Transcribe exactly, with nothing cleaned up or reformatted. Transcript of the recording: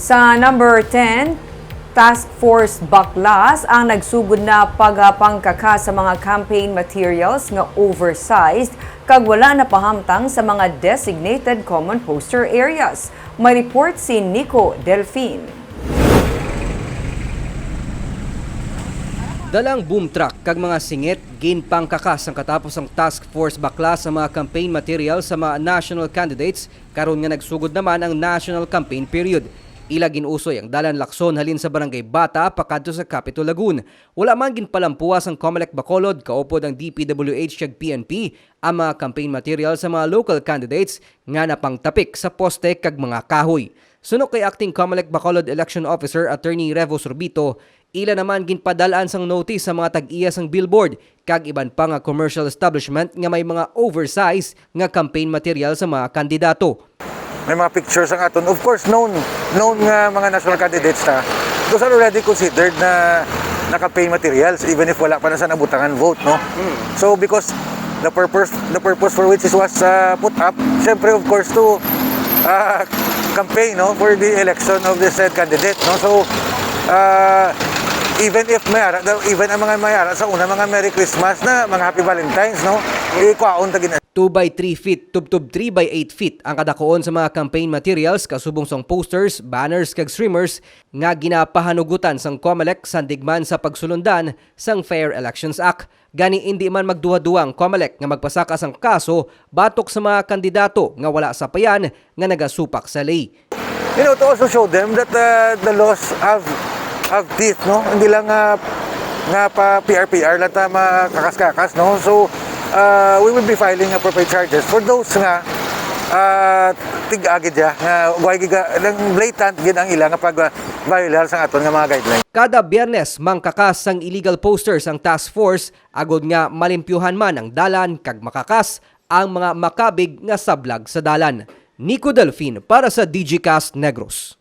Sa number ten, Task Force Baklas ang nagsugod na pagpangkakas sa mga campaign materials nga oversized kag wala napahamtang sa mga designated common poster areas. May report si Nico Delfin. Dalang boom truck kag mga singit, ginpangkakas ang katapos ang Task Force Baklas sa mga campaign materials sa mga national candidates karon nga nagsugod naman ang national campaign period. Ila gin-usoy ang dalan Lacson halin sa Barangay Bata pakadto sa Capitol Lagoon. Wala man ginpalampuas ang Comelec Bacolod, kaupod ang D P W H kag P N P, ang mga campaign material sa mga local candidates nga napangtapik sa poste kag mga kahoy. Suno kay Acting Comelec Bacolod Election Officer Attorney Revo Sorbito, ila naman ginpadal-an sang notice sa mga tag-iya sang billboard kag iban pa nga commercial establishment nga may mga oversize nga campaign material sa mga kandidato. May mga pictures ang aton. Of course, known known nga mga national candidates ta. Those are already considered na na campaign materials even if wala pa na sa nabutangan vote, no? So because the purpose the purpose for which it was uh, put up, syempre of course to uh, campaign, no, for the election of the said candidate, no? So uh, even if may ara, even ang mga may ara sa una, mga Merry Christmas na, mga Happy Valentine's, no? Ikuhaon ta gina- Two by three feet, tubtob three by eight feet ang kadakuon sa mga campaign materials kasubong sang posters, banners kag streamers nga ginapahanugutan sang Comelec sandig man sa pagsulundan sang Fair Elections Act. Gani indi man magduha-duha ang Comelec nga magpasaka sang kaso batok sa mga kandidato nga wala sapayan nga nagasupak sa ley. You know, to also show them that uh, the laws have have teeth, no? Hindi lang uh, nga pa P R P R lang ta makakas-kakas, no? So uh, we will be filing appropriate charges for those nga uh, tig-agid ya nga why giga lang blatant gid ang ila nga pag uh, violate sa aton nga mga guidelines. Kada Biyernes mangkakas sang illegal posters ang task force agod nga malimpyuhan man ang dalan kag makakas ang mga makabig nga sablag sa dalan. Nico Delfin para sa Digicast Negros.